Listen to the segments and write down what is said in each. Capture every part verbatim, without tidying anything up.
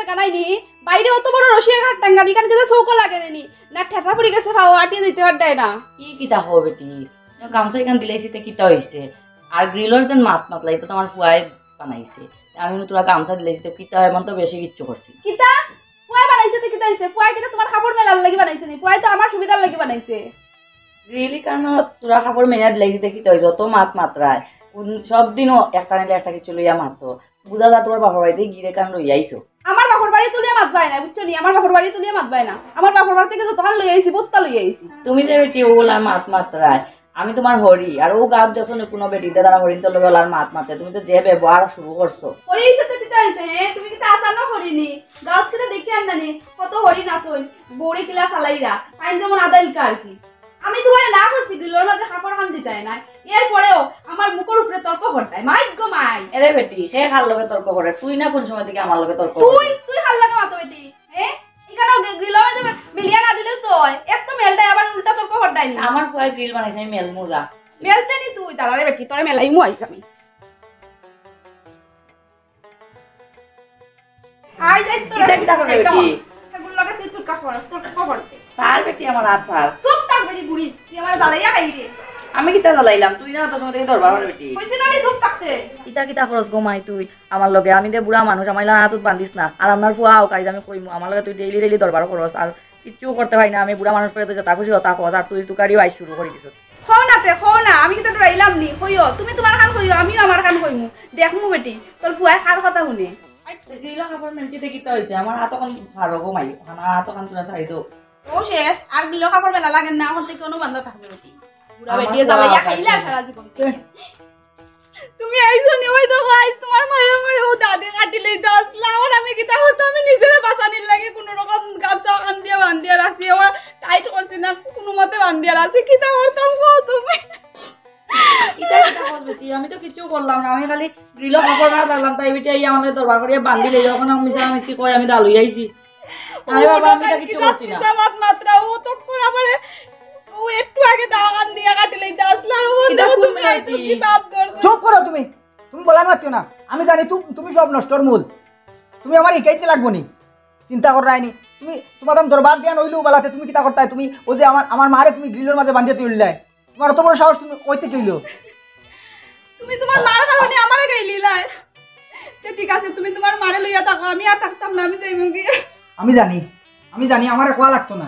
কানাই নি, বাইরে অত বড় রশি এক হাত টাঙ্গানি, ইখান কিতা চউখো লাগে নি? না ঠেটা পড়ি গেছে, পাও আটিয়া যাইতে পারতায় না। ই কিতা কও বেটি? গামছা ইখান দিলাইছি তে কিতা অইছে? আর গ্রিলর যেন মাত মাতলা, ইটা তো আমার ফুয়ায় বানাইছে। আমি তোরা গামছা দিলাইছি তে কিতা, এমন তো বেশি কিচ্ছু করছি না। কিতা? ফুয়ায় বানাইছে তে কিতা অইছে? ফুয়ায় কিতা তুমার কাপড় মেলার লাগি বানাইছে নি? ফুয়ায় তো আমার সুবিধার লাগি বানাইছে। গ্রিল ইখানো তোরা কাপড় মেলা দিলাইছি তে কিতা অইছে? অত মাত মাতরায়। কোন, সব দিনও একটা নাইলে একটা কিছু লইয়া মাতো। বুঝা যায় তুমার বাপর বাড়িত গিরিল ইখান লইয়া আইছো। আমার বাপর বাড়ি তুলিয়া মাতবায় না, বুঝছো নি? আমার বাপর বাড়ি তুলিয়া মাতবায় না। আমার বাপর বাড়ি থাকি যতখান লইয়া আইছি, বউততা লইয়া আইছি। তুমি যে বেটি অলা মাত মাতরায়, আমি তুমার হরি, আর অউ গাঁওত দেখছো নি কুনু বেটির দ্বারা হরিন্তর লগে অলার মাত মাতে? তুমি তো যে ব্যবহার শুরু করছো। হরি অইছে তো কিতা অইছে, হে? তুমি কিতা আছানো হরি নি? গাঁওত কিতা দেখিয়ার না নি? কত হরি নাচইন, বউরে কিলা চালাইরা, তাইন যেমন আদাইলকা আর কি। আমি তুমারে না করছি গ্রিলর মাঝে কাপড় খান দিতায় নায়, এরপরেও আমার মুখর উপরে তর্ক করতায়। মাই গো মাই। এরে বেটি, হে কার লগে তর্ক করে? তুই না কোন সময় থাকি আমার লগে তর্ক তুই, করস? তুই কার লগে মাতো বেটি? হে? ইখানো গ্রি-, গ্রিলর মাঝে মে-, মেলিয়া না দিলেও তো অয়। এক তো মেলতায়, আবার উল্টা তর্ক করতায় নি। আমার ফুয়ায় গ্রিল বানাইছে, আমি মেলমু যা। মেলতে নি তুই, দাঁড়া রে বেটি, তোরে মেলাইমু আইজ আমি। আই যাই তোর ইটা কিতা করবে একদম। বেটি? এগুর লগে তুই তোর কাপড়, তোর কাপড়। স্যার বেটি আমার হাত স্যার। চুপ থাক বেটি বুড়ি, তুই আমার জ্বালাইয়া খাই রে। আমি কিতা জ্বালাইলাম? তুই না অত সময় থাকি দরবার করে বেটি। কইছি না রে চুপ থাকতে। ইটা কিতা করস গো মাই তুই আমার লগে? আমি দে বুড়া মানুষ, আমার ইলা আতুত বান্ধিস না। আর আমার ফুয়া অউক আইজ আমি কইমু, আমার লগে তুই ডেইলি ডেইলি দরবার করস, আর কিচ্ছু করতে পারি না। আমি বুড়া মানুষ, পরে তুই যেতা খুশি অতা কস, আর তুই তুকারিও আইজ শুরু করি দিছস। কও না তে, কও না, আমি কিতা ডরাইলাম নি? কইও, তুমি তুমার খান কইও, আমিও আমার খান কইমু। দেখমু বেটি, তোর ফুয়ায় কার কথা হুনে। গ্রিলর কাপড় মেলছি তে কিতা অইছে? আমার আতখান ছাড়ো গো মাই, আমার আতখান তোরা ছাড়ি দেও। অউ শেষ, আর গ্রিলর কাপড় মেলা লাগে না, অখন থাকি অনো বান্ধা থাকবে বেটি। বুড়া আমার বেটিয়ে ফুয়া জ্বালাইয়া খাইলে আর সারা জীবন থাকি। তুমি আইছো নি, ওই দেখো, আইজ তুমার মায়ে আমারে অউ দাঁতে কাটি লইতা আছলা, আর আমি কিতা করতাম? আমি নিজরে বাঁচানির লাগি কুনু রকম গামছা খান দিয়া বান্ধিয়া রাখছি, আমার টাইট করছি না, কুনু মতে বান্ধিয়া রাখছি, কিতা করতাম কও তুমি? ইটা কিতা কও বেটি? আমি তো কিচ্ছু করলাম না, আমি খালি গ্রিলর কাপড় না থাকলাম, তাই বেটি আইয়া আমার লগে দরবার করিয়া বান্ধি লইয়া অখন আমি মিছা মিছি কই আমি দা লইয়া আইছি। আরে বাবা, আমি তো কিচ্ছু করছি না। মিছা মাত মাতরা, ও তো করে আমারে, ও একটু আগে দাওয়া কান দিয়া কাটি লইতা আছলা, আর ও কিতা দেখো কোন তুমি আইতো বেটি? কি পাপ ধরছো। চুপ করো তুমি, তুমি বলা মাতিও না। আমি জানি তু-, তুমি সব নষ্টর মূল। তুমি আমারে হিকাইতে লাগবো নি? চিন্তা কররায় নি। তুমি, তুমার দরবার দিয়া নইলেও বালাতে তুমি কিতা করতায়? তুমি অউ যে আমার, আমার মারে তুমি গ্রিলর মাঝে বান্ধিয়া তুললায়। তুমার অত বড় সাহস তুমি কইতে কইলো? তুমি তুমার মার কারণে আমারে গাইলিলায়। তে ঠিক আছে, তুমি তুমার মারে লইয়া থাকো, আমি আর থাকতাম না, আমি যাইমু গিয়া। আমি জানি, আমি জানি, আমারে কওয়া লাগতো না।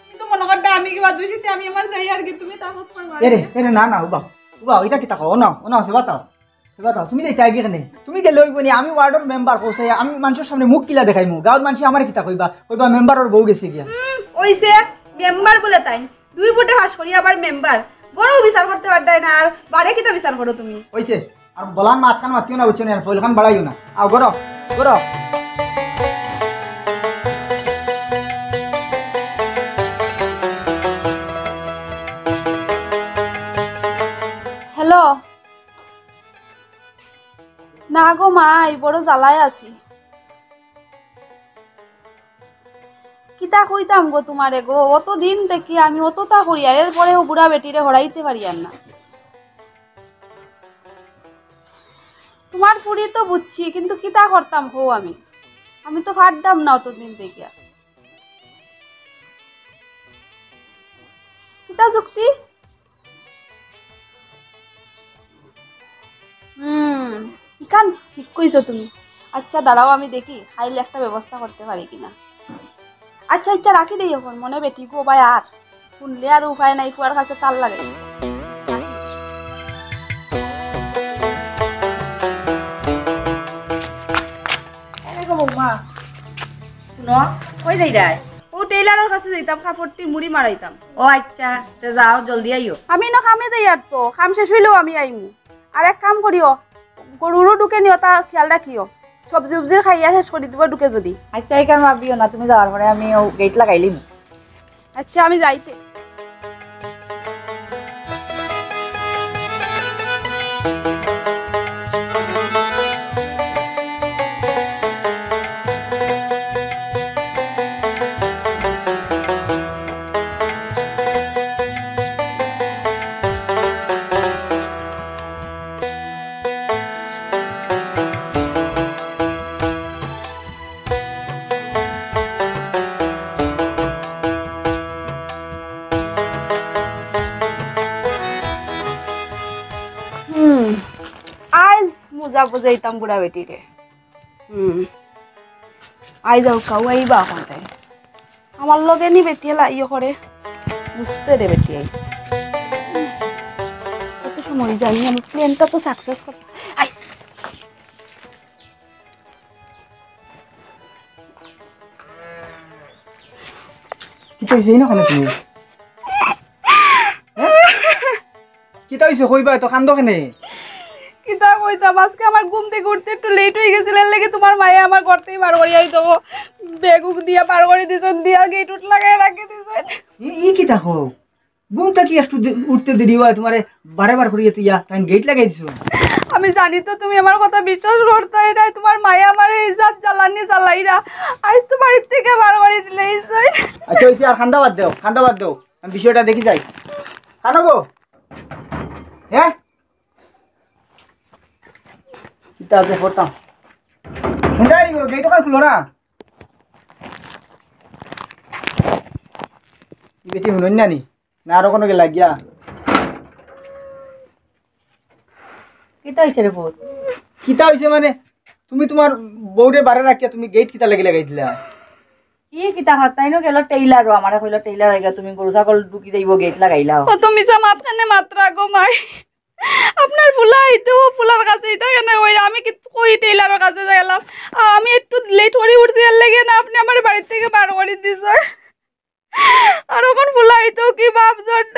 তুমি তো মনো করতায় আমি কিবা দুষিতে, আমি আমার যাই আর কি, তুমি থাকো তুমার মারে। এরে, এরে, না, না, উবা, উবা, ইটা কিতা কও? ও না, ও না, সেবা তাও। এবার দাও, তুমি যাইতায় গি কেনে? তুমি গেলে অইবো নি? আমি ওয়ার্ডর মেম্বার, কইছে, আমি মানষর সামনে মুখ কিলা দেখাইমু? গাঁওর মানষে আমারে কিতা কইবা? কইবা মেম্বারর বউ গেছে গিয়া। হুম, অইছে, মেম্বার বুলে তাইন। দুই ভোটে পাস করি আবার মেম্বার। ঘরো বিচার করতে পারতায় না, আর বারে কিতা বিচার করো তুমি? অইছে, আর বলার মাতখান মাতিও না, বুঝছো নি? আর ফইলখান বাড়াইও না। আও, ঘরো, ঘরো। হ্যালো। না গো মাই, বড় জ্বালায় আছি। কিতা কইতাম গো তুমারে গো, অত দিন থাকি আমি অততা করিয়ার, এরপরেও বুড়া বেটিরে হরাইতে পারিয়ার না। তুমার ফুড়ি তো বুঝছি, কিন্তু কিতা করতাম কও আমি, আমি তো পারতাম না অত দিন থাকিয়া। কিতা যুক্তি? হুম, ইখান ঠিক কইছো তুমি। আচ্ছা, দাঁড়াও, আমি দেখি, কাইল একটা ব্যবস্থা করতে পারি কিনা। আচ্ছা, আচ্ছা, রাখি দেই অখন, মনে বেটি গো ভাই, আর হুনলে আর উপায় নাই, ফুয়ার কাছে তার লাগে। এরে গো বৌমা, হুনো, কই যাইরায়? ও টেইলারর কাছে যাইতাম, কাপড়টি মুড়ি মারাইতাম। ও আচ্ছা, তে যাও, জলদি আইও। আমি না কামে যাইয়ার তো, কাম শেষ অইলেউ আমি আইমু। আর এক কাম করিও, গরুরও ঢুকে নিও, তা খেয়াল রাখিও। সবজি উবজির খাইয়া শেষ করি দিবো ঢুকে যদি। আচ্ছা, ইখান ভাবিও না, তুমি যাওয়ার পরে আমি ও গেট লাগাইলিমু। আচ্ছা, আমি যাইতে। বুঝাইতাম বুড়া বেটিরে। হুম। আই যাও, কাউ আইবা অখন তাই। আমার লগে নি বেটিয়ে লাইও করে। বুঝতে রে বেটি আইস। কত সময় যাই, আমি প্ল্যানটা তো সাকসেস কর। আই। কিতা অইছে, এই না কেনে তুমি? হ্যাঁ? কিতা অইছে, কইবা তো, কান্দো কেনে? কিতা কইতাম, আজকে আমার ঘুম থেকে উঠতে একটু লেট অই গেছিল, এর লাগি তোমার মায়ে আমার ঘর থেকে বার করিয়া দিতো। বেগুক দিয়া বার করি দিছইন, দিয়া গেট উঠ লাগাই রাখি দিছইন। ই, ই কিতা কও? ঘুম থাকি একটু দে-, উঠতে দেরি অয়, তোমারে বারে বার করিয়া তুইয়া তাইন গেট লাগাই দিছো। আমি জানি তো তুমি আমার কথা বিশ্বাস করতায় নায়, তোমার মায়ে আমার এই জাত জ্বালানি জ্বালাইরা আইজ তো বাড়ির থেকে বার করি দিলে এই সই। আচ্ছা, অইছে, আর কান্দা বাদ দেও, কান্দা বাদ দেও, আমি বিষয়টা দেখি যাই। কানো গো? হ্যাঁ, কিতা আছে পড়তাম। হুন্ডাই গো, গেট ওখান খুলো না। বেটি হুনইন না নি? না আরো কোনো গেলা গিয়া? কিতা অইছে রে পুত? কিতা অইছে মানে, তুমি তোমার বউরে বারে রাখিয়া তুমি গেট কিতা লাগি লাগাই দিলা? ই কিতা হাত তাইনও গেল টেইলারও, আমারে কইলো টেইলার আইগা, তুমি গরু ছাগল ঢুকি যাইবো, গেট লাগাইলাও। অত মিছা মাত কেনে মাতরা গো মাই। আপনার ফুলা আইতো, ফুলার কাছে ইতা কেনে কইরা? আমি কি কই টেইলারর কাছে গেলাম? আমি একটু লেট করি উঠছি, এর লাগি না আপনি আমার বাড়ির থেকে বার করি দিছইন। আর অখন ফুলা আইতো কি বাপ জন্ড।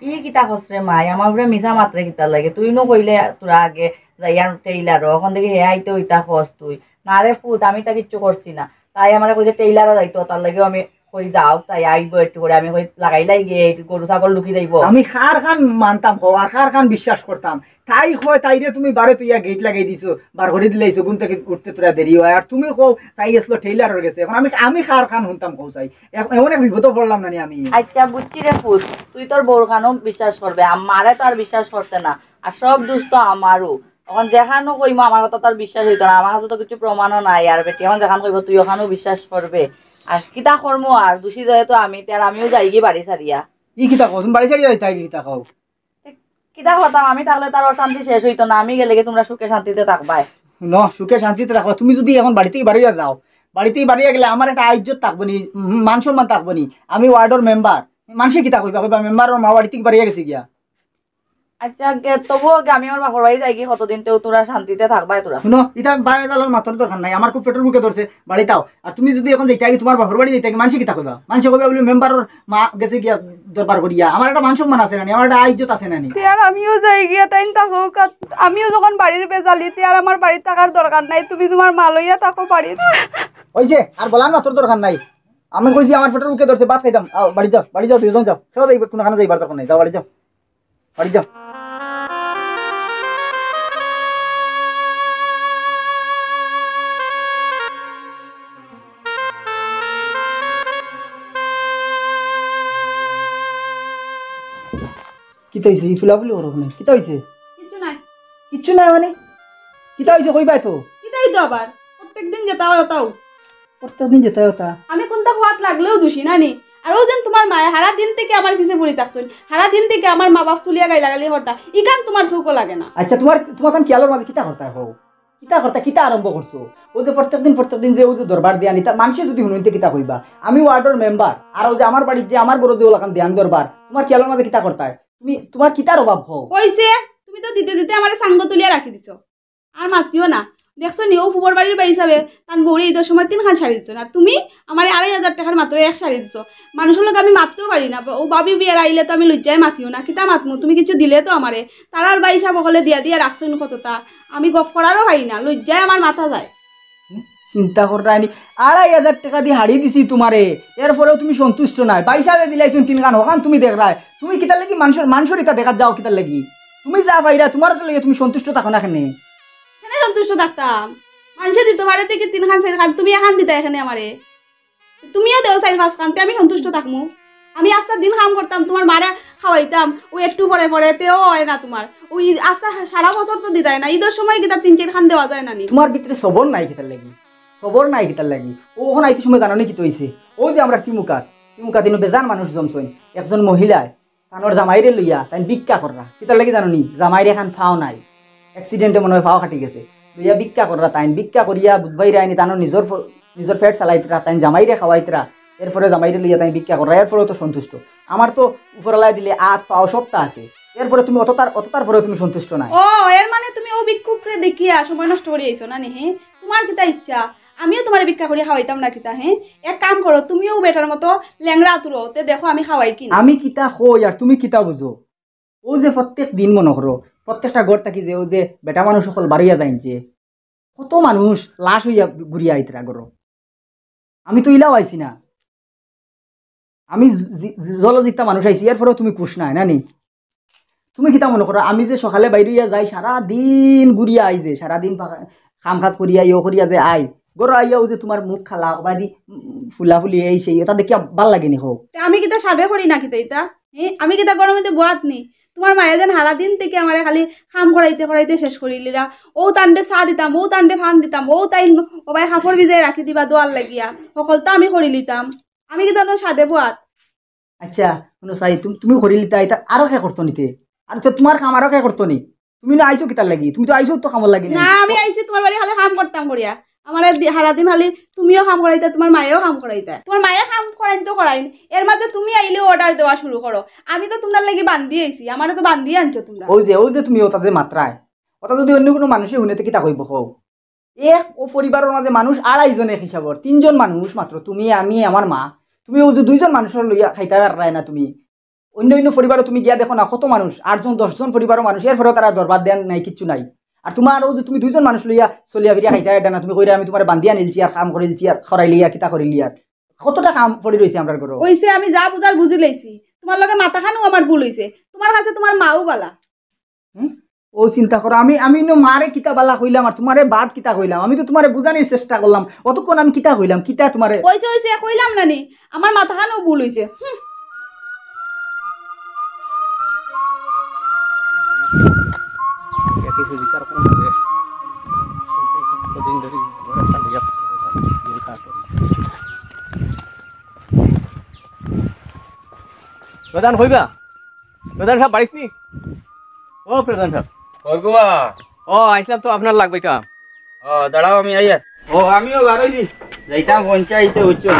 ই কিতা কস রে মাই, আমার উপরে মিছা মাতরে কিতা লাগে? তুই নু কইলে তোরা আগে যাইয়ার টেইলারো, অখন দেখি হে আইতো ইতা কস তুই। না রে ফুত, আমি তা কিচ্ছু করছি না। তাই আমারে কইছে টেইলারো যাইতো, তার লাগিও আমি কই যাও, তাই আইবো একটু করে, আমি কই লাগাইলাই গিয়া, এই গরু ছাগল ঢুকি যাইবো। আমি কার খান মানতাম কও, আর কার খান বিশ্বাস করতাম? তাই কয়, তাইরে তুমি বারে তুইয়া গেট লাগাই দিছো, বার করি দিলাইছো, ঘুম থাকি উঠতে তোরা দেরি অয়, আর তুমি কও তাই গেছলো টেইলারর গেছে। অখন আমি, আমি কার খান হুনতাম কও চাই? এ-, এমন এক বিপদো পড়লাম না নি আমি। আচ্ছা, বুঝছি রে পুত, তুই তোর বউর খানও বিশ্বাস করবে, আমারে তো আর বিশ্বাস করতে না, আর সব দোষ তো আমারও। অখন যেখানও কইমু আমার কথা তো আর বিশ্বাস অইতো না, আমার কাছে তো কিছু প্রমাণও নাই। আর বেটি অখন যেখান কইবো তুই অখানও বিশ্বাস করবে। আর কিতা করমু আর, দোষী যেহেতু আমি, তে আর আমিও যাইগি বাড়ি ছাড়িয়া। ই কিতা কও? তুমি বাড়ি ছাড়িয়া যাইতায় নি কিতা কও? তে কিতা করতাম, আমি থাকলে তার অশান্তি শেষ অইতো না, আমি গেলে কি তোমরা সুখে শান্তিতে থাকবায়? ন, সুখে শান্তিতে থাকবা। তুমি যদি অখন বাড়ি থাকি বারইয়া যাও, বাড়ি থাকি বারইয়া গেলে আমার একটা আইজ্জত থাকবো নি, উম, মান সম্মান থাকবো নি? আমি ওয়ার্ডর মেম্বার, মানষে কিতা কইবা? কইবা মেম্বারর মা বাড়ি থাকি বারইয়া গেছে গিয়া। আচ্ছা, গে-, তবুও গে আমি আমার বাপর বাড়ি যাইগি কতদিন, তেও তোরা শান্তিতে থাকবায় তোরা। হুনো, ইতা বায় জালর মাতর দরকার নাই, আমার খুব পেটর ভুকে ধরছে, বাড়িত আও। আর তুমি যদি অখন যাইতায় গি, তোমার বাপর বাড়ি যাইতায় গি, মানষে কিতা কইবা? মানষে কইবা বুলে মেম্বারর মা গেছে গিয়া দরবার করিয়া। আমার একটা মান সম্মান আছে না নি, আমার একটা আইজ্জত আছে না নি? তে আর আমিও যাইগিয়া, তাইন থাকউক। আমিও যখন বাড়ির বেজালি, তে আর আমার বাড়িত থাকার দরকার নাই, তুমি তোমার মা লইয়া থাকো বাড়িত। অইছে, আর বলান মাতর দরকার নাই। আমি কইছি আমার পেটর ভুকে ধরছে, ভাত খাইতাম। আও, বাড়িত যাও, বাড়িত যাও, দুইজন যাও। কেউ যাইবার, কুনুখানো যাইবার দরকার নাই, যাও বাড়িত যাও। বাড়ি যাও। কিতা অইছে? ই ফুলাফুলি করো কেনে? কিতা অইছে? কিচ্ছু নাই। কিচ্ছু নাই মানে? কিতা অইছে কইবায় তো? কিতা অইতো আবার? প্রত্যেকদিন যেতা অয় অতাউ। প্রত্যেকদিন যেতা অয় অতা। আমি কুনতা খোয়াত লাগলেও দোষী না নি? আর অউ যেন তোমার মায়ে হারা দিন থাকি আমার পিছে পড়ি থাকছইন, হারা দিন থাকি আমার মা বাপ তুলিয়া গাইলাগালি করতা, ইখান তোমার চউখো লাগে না। আচ্ছা, তোমার, তোমার তান খিয়ালর মাঝে কিতা করতায় কও? কিতা করতায়, কিতা আরম্ভ করছো? অউ যে প্রত্যেকদিন, প্রত্যেকদিন যে অউ যে দরবার দিয়া নিতা, মানষে যদি হুনইন তে কিতা কইবা? আমি ওয়ার্ডর মেম্বার, আর অউ যে আমার বাড়িত যে আমার ঘরো যে অলাখান দেয়ান দরবার, তোমার খিয়ালর মাঝে কিতা করতায়? তুমি, তোমার কিতার অভাব কও? অইছে, তুমি তো দিতে দিতে আমারে সাঙ্গ তুলিয়া রাখি দিছো। আর মাতিও না। দেখছো নি, অউ ফুবর বাড়ির ভাইসাবে তান বউরে ইদর সময় তিনখান শাড়ি দিছো না, তুমি আমারে আড়াই হাজার টেকার মাত্র এক শাড়ি দিছো। মানষর লগে আমি মাততেও পারি না, অউ ভাবি বিয়ার আইলে তো আমি লজ্জায় মাতিও না, কিতা মাতমু? তুমি কিচ্ছু দিলে তো আমারে। তারার ভাইসাব অকলে দিয়া দিয়া রাখছইন কততা, আমি গফ করারও পারি না, লজ্জায় আমার মাথা যায়। চিন্তা কররায় নি, আড়াই হাজার টেকা দি শাড়ি দিছি তোমারে, এরপরেও তুমি সন্তুষ্ট নায়। ভাইসাবে দিলাইছইন তিনখান, হখান তুমি দেখরায়। তুমি কিতার লাগি মানষর, মানষর ইতা দেখাত যাও কিতার লাগি? তুমি যা পাইরায়, তোমার লগে তুমি সন্তুষ্ট থাকো না কেনে? কেনে সন্তুষ্ট থাকতাম? মানষে দিতো পারে দেখি তিনখান চাইরখান, তুমি এখান দিতায় কেনে আমারে? তুমিও দেও চাইর পাঁচখান, তে আমি সন্তুষ্ট থাকমু? আমি আস্তা দিন কাম করতাম, তোমার মারে খাওয়াইতাম, অউ একটু পরে পরে, তেও অয় না তোমার। অউ আস্তা সারা বছর তো দিতায় না, ইদর সময় কিতা তিন চাইরখান দেওয়া যায় না নি? তোমার ভিতরে সবর নাই কিতার লাগি? সবর নাই কিতার লাগি? অউ অখন আইতে সময় জানো নি কিতা অইছে? অউ যে আমরার তিমুকাত, তিমুকাত ইনো বেজান মানুষ জমছইন, একজন মহিলায় তানর জামাইরে লইয়া তাইন ভিক্ষা কররা। কিতার লাগি জানো নি? জামাইর এখান পাও নাই। অ্যাক্সিডেন্টে মনে হয় পাও কাটি গেছে, লইয়া ভিক্ষা কররা তাইন, ভিক্ষা করিয়া বুধবাইরা আইনি তানো নিজর ফ-, নিজর পেট চালাইতরা, তাইন জামাইরে খাওয়াইতরা, এরপরে জামাইরে লইয়া তাইন ভিক্ষা কররা, এরপরেও তো সন্তুষ্ট। আমার তো উপরওয়ালায় দিলে আত পাও সবটা আছে, এরপরে তুমি অততার অততার পরেও তুমি সন্তুষ্ট নাই। ও, এর মানে তুমি ও ভিক্ষুকরে দেখিয়া সময় নষ্ট করি আইছো না নি? হে, তোমার কিতা ইচ্ছা? আমিও তোমারে ভিক্ষা করি খাওয়াইতাম না কিতা? হে, এক কাম করো, তুমিও বেটার মতো লেংড়া আতুরো, তে দেখো আমি খাওয়াই কি না। আমি কিতা কই আর তুমি কিতা বুঝো? ও যে প্রত্যেক দিন মনে করো, প্রত্যেকটা ঘর থাকি যে ও যে বেটা মানুষ সকল বাড়িয়া যাইন যে, কত মানুষ লাশ হইয়া ঘুরিয়া আইতরা ঘরো। আমি তো ইলাও আইছি না, আমি জি-, জি-, জলজিতা মানুষ আইছি, এরপরেও তুমি খুশ নাই না নি? তুমি কিতা মনে করো, আমি যে সকালে বাইরে হইয়া যাই, সারা দিন ঘুরিয়া আই যে, সারা দিন পা-, কাম কাজ করিয়া, ইয়ে করিয়া যে আই, ঘরো আইয়াও যে তোমার মুখ খালা, বাদি ফুলাফুলি এই সেই, এটা দেখিয়া ভালা লাগে নি কও? তে আমি কিতা সাধে করি না কিতা ইতা? হে, আমি কিতা ঘরর মধ্যে বওয়াত নি? তোমার মায়ে যেন হারা দিন থাকি আমারে খালি কাম করাইতে করাইতে শেষ করিলিরা। ও তানরে চা দিতাম, ও তানরে পান দিতাম, ও তাইন ও বায় কাপড় ভিজাই রাখি দিবা দোয়ার লাগিয়া, হকলতা আমি করিলিতাম। আমি কিতা তো সাধে বওয়াত? আচ্ছা, হুনো চাই, তুমি, তুমি করিলিতা, ইতা আরো কে করতো নি তে? আর তো তোমার কাম আরো কে করতো নি? তুমি না আইছো কিতার লাগি? তুমি তো আইছো তো কামর লাগি না। না, আমি আইছি তোমার বাড়ি খালি কাম করতাম করিয়া। আমারে দি-, হারা দিন খালি তুমিও কাম করাইতা, তোমার মায়েও কাম করাইতা। তোমার মায়ে কাম করাইন তো করাইন, এর মাঝে তুমি আইলে অর্ডার দেওয়া শুরু করো। আমি তো তোমরার লাগি বান্দি আইছি, আমারে তো বান্দি আনছো তোমরা। ওই যে, ওই যে তুমি ওটা যে মাতরায়, ওটা যদি অন্য কোনো মানুষে হুনে তে কিতা কইবো কও? এক ও পরিবারর মাঝে মানুষ আড়াই জন এক হিসাবর, তিনজন মানুষ মাত্র, তুমি, আমি, আমার মা। তুমি ওই যে দুইজন মানুষর লইয়া খাইতা পাররায় না তুমি। অন্য অন্য পরিবারও তুমি গিয়া দেখো না, কত মানুষ, আটজন, দশজন পরিবারও মানুষ, এরপরেও তারা দরবার দেন নাই, কিচ্ছু নাই। আর তোমার ওই যে তুমি দুইজন মানুষ লইয়া চলিয়া ফিরিয়া খাইতা পাররায় না, তুমি কইরায় আমি তোমারে বান্দিয়া নিলছি আর কাম করিলছি আর করাইলি আর কিতা করিলি আর। কতটা কাম পড়ি রইছে আমরার ঘরো। অইছে, আমি যা বুঝার বুঝি লাইছি। তোমার লগে মাতাখানও আমার ভুল অইছে। তোমার কাছে তোমার মাও বালা। হুম? ও চিন্তা করো, আমি, আমি ইনো মারে কিতা বালা কইলাম আর তোমারে বাদ কিতা কইলাম? আমি তো তোমারে বুঝানির চেষ্টা করলাম। অতক্ষণ আমি কিতা কইলাম? কিতা তোমারে অইছে, অইছে, কইলাম না নি? আমার মাথাখানও ভুল অইছে। হুম। প্রধান কইবা? প্রধান সাব বাড়িত নি? ও প্রধান সাব। কই গো বা? ও, আইছলাম তো আপনার লাগবাইতাম। ও, দাঁড়াও, আমি আইয়ার। ও, আমিও বারইছি। যাইতাম পঞ্চায়েতে, বুঝছো?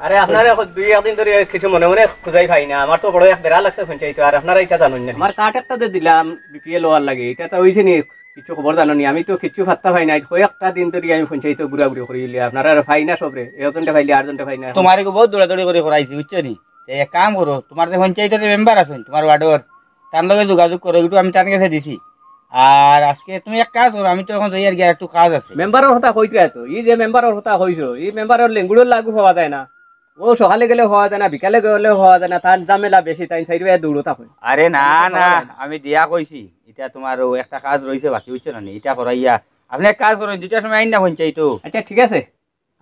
আরে, আপনারে দুই একদিন ধরি কিছু মনে মনে খুঁজাই পাই না। আমার তো বড় এক বেড়া লাগছে পঞ্চায়েতে, আর আপনারা ইটা জানইন না। আমার কার্ড একটা যে দিলাম বিপিএল অওয়ার লাগি, ইটা তো অইছে নি? কিছু খবর জানো নি? আমি তো কিচ্ছু পাত্তা পাই না। কয়েকটা দিন ধরি আমি পঞ্চায়েতে ঘুরাঘুরি করিলিয়ার, আপনারারে পাই না সবরে। একজনরে পাইলে আরজনরে পাই না। তোমারে বহুত দৌড়াদৌড়ি করি করাইছি, বুঝছো নি? তে এক কাম করো, তোমার যে পঞ্চায়েতর মেম্বার আছইন, তোমার ওয়ার্ডর, তান লগে যোগাযোগ করো, একটু আমি তান গেছে দিছি। আর আজকে তুমি এক কাজ করো, আমি তো এখন যাইয়ার গিয়া, একটু কাজ আছে। মেম্বারর কথা কইতরায় তো, ই যে মেম্বারর কথা কইছো, ই মেম্বারর লেঙ্গুড়র লাগু পাওয়া যায় না। ও সকালে গেলে পাওয়া যায় না, বিকালে গেলে পাওয়া যায় না, তার ঝামেলা বেশি, তাইন চাইরোবায় দৌড়ো থাকইন। আরে না, না, আমি দিয়া কইছি, ইটা তোমার ও একটা কাজ রইছে বাকি, বুঝছো না নি? ইটা করাইয়া, আপনে এক কাজ করইন, দুইটার সময় আইন না পঞ্চায়েতো। আচ্ছা, ঠিক আছে।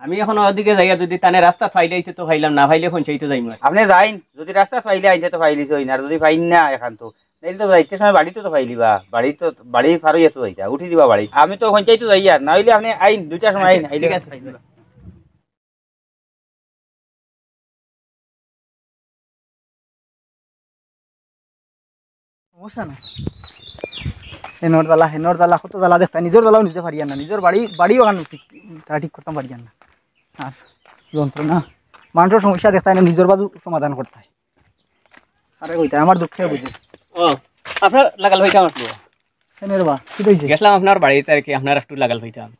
আমি এখন ওদিকে যাইয়া যদি তানে রাস্তা পাইলে আইতে তো পাইলাম, না পাইলে পঞ্চায়েতো যাইমু আর। আপনে যাইন, যদি রাস্তা পাইলে আইতে তো পাইলিছইন, আর যদি পাইন না এখান তো, নাইলে তো যাইতে সময় বাড়িত তো পাইলিবা, বাড়িত তো, বাড়ি পার অইয়া তো যাইতা, উঠি দিবা বাড়ি। আমি তো পঞ্চায়েতো যাইয়ার, না অইলে আপনে আইন, দুইটার সময় আইন, আইলে ঠিক আছে। পাইলিবা। সমস্যা নাই। হেনর জ্বালা, হেনর জ্বালা, কত জ্বালা দেখতায়, নিজর জ্বালাও নিজে পারিয়ার না, নিজর বাড়ি, বাড়িও অখান ঠিক, তা ঠিক করতাম পারিয়ার না। আর যন্ত্রণা, মানষর সমস্যা দেখতায় না, নিজর বাজু সমাধান করতায়। আরে কইতায়, আমার দুঃখে বুঝে। ও, আপনার লাগাল ভাই কেমন আসলো? কেনে রে বা, কিতা অইছে? গেছলাম আপনার বাড়িত আর কি, আপনার একটু লাগাল পাইতাম।